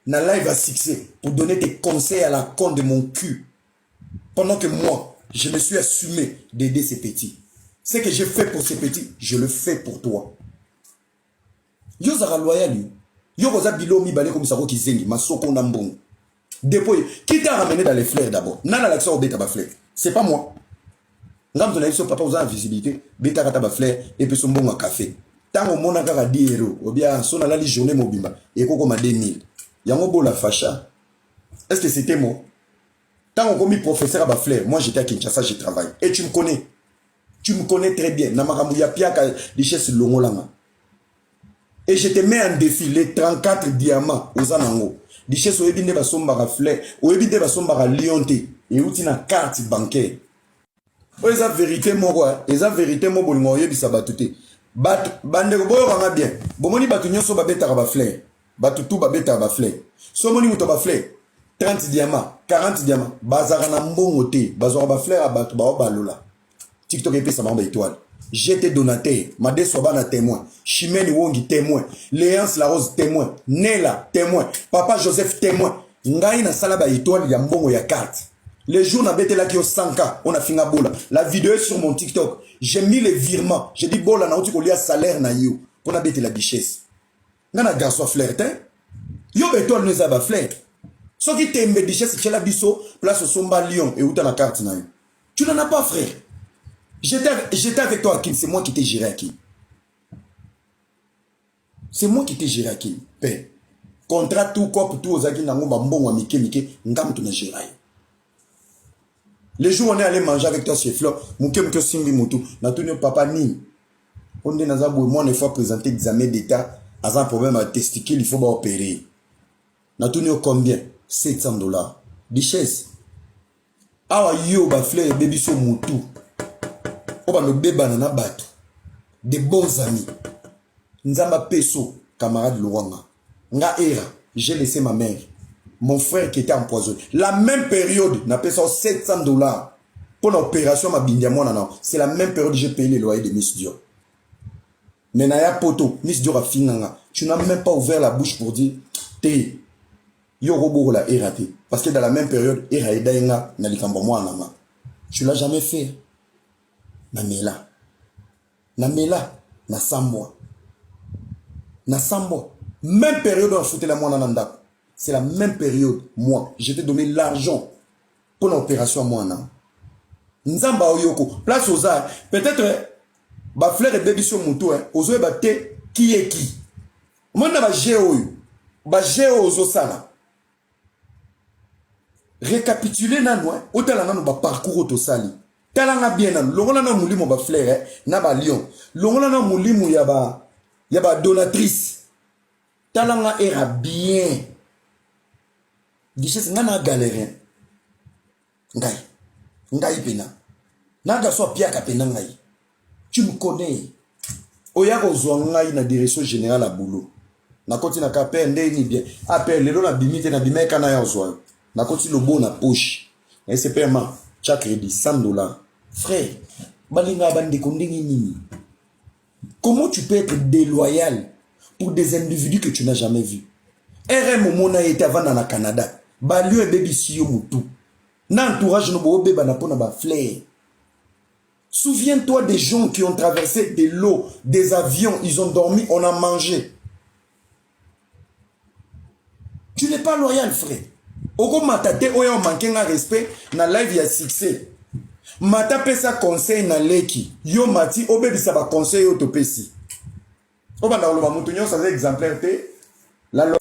Na live à succès pour donner des conseils à la con de mon cul. Pendant que moi, je me suis assumé d'aider ces petits. Ce que j'ai fait pour ces petits, je le fais pour toi. Yo zara loyal yo. Yo koza bilo mibale comme ça kizengi, masoko na mbongo. Depuis, qui t'a ramené dans les fleurs d'abord? Nana l'action obeta ba fleurs. C'est pas moi. Nga moto na biso papa oza na visibilité, betaka ta ba fleurs et puis son mbongo café. Tango mona kaka 10 euros, ou bien so nalali journée mobimba ekokoma 2000. Yango bola facha. Est-ce que c'était moi? Tant okomi professeur à ba fleurs, moi j'étais à Kinshasa, j'ai travaillé. Et tu me connais. Tu me connais très bien. Na makambo ya piaka richesse longolanga. Et je te mets en défi les 34 diamants oza nango. Richesse oyebi nde basombaka fleur, oyebi nde basombaka lion te. Euti na carte bancaire. Oyo eza vérité moko, eza vérité moko bolingo oyebisa bato te. Bato bandeko boyokanga bien. Bomoni bato nyonso babetaka ba fleur. Bato tu babetaka ba fleur. So omoni moto ba fleur 30 diamant, 40 diamant, bazalaka na mbongo te, bazwaka ba fleur ya bato bao balola. TikTok epesa bango ba étoile. J'étais donateur, Madeso Bana témoin, Chimène Wongi témoin, Léance La Rose témoin, Nela témoin, Papa Joseph témoin. Ngai nasala ba étoile ya mbongo ya carte. Le jour nabetelaki yo 100K, on a finga bola. La vidéo est sur mon TikTok. J'ai mis les virements. J'ai dit bola na oti kolia salaire na yo pour nabetela duchesse. Nga na garçon fleur te. Yo ba étoile no eza ba fleur. Soki tembe duchesse tiela biso place osomba lion euta na carte na yo. Tu n'en as pas, frère. J'étais avec toi à Kim, c'est moi qui t'ai géré à Kim. C'est moi qui t'ai géré à Kim. Père. Contrat tout cop tout ozaki nango ba mbongo ya mike mike nga mutu na géré yo. Le jour où on est allé manger avec toi chez Fleur, muke muke simbi mutu, natuni papa nini. On est naza boye moi une fois présenté examen d'état, aza un problème à testicule, il faut ba opérer. Natuni combien? 700 $. Duchesse. Awa yo ba fleur ebebi so mutu. Oyo bando bebana na bato. Des bons amis. Nzamba peso, camarade Luwanga. Nga era, j'ai laissé ma mère. Mon frère qui était empoisonné. La même période, n'a payé 700 $ pour l'opération mabindi ya mwana na. C'est la même période que j'ai payé le loyer de Miss Dior. Mais naya poto, Miss Dior a fini. Tu n'as même pas ouvert la bouche pour dire, te, yo robo la raté. Parce que dans la même période, era edainga na likambo mwana nga. Tu l'as jamais fait. Na mela. Na mela, na sambwa. Na sambwa. Même période, on a foutu la mwana na ndako. C'est la même période, moi, je t'ai donné l'argent pour l'opération mwana. Nzamba oyoko, place oza, peut-être ba fleur ebebisi yo mutu, hein, ozoyeba te qui est qui. Omoni na ba jeu oyo, ba jeu oyo ozosala. Récapituler nanu, hein, otala nanu ba parcours oyo tosali. Talanga bien nanu, longola na molimo ba fleur, hein, na ba lion. Longola na molimo ya ba donatrice. Talanga era bien. Duchesse nga na galérien. Ngai. Ngai pena. Naga so apiaka pena ngai. Tu me connais. Oya kozwa ngai na direction générale ya boulot. Nakoti na ka père ndeni bien. Ah père lelo na bimi te na bimeka na ya ozwa yo. Nakoti lobo na poche. Na ese père ma cha crédit 100 $. Frère, balinga bandeko ndenge nini? Comment tu peux être déloyal pour des individus que tu n'as jamais vus? RM omona ye te avanda na Canada. Balio ebebisi yo mutu. Na entourage no boobeba na mpona ba fleur. Souviens-toi des gens qui ont traversé de l'eau, des avions, ils ont dormi, on a mangé. Tu n'es pas loyal, frère. Okomata te oyo manqué nga respect na live ya succès. Mata pesa conseil na leki. Yo mati obebisa ba conseil oyo topesi. Obanda koloba mutu nyonso aza exemplaire te. La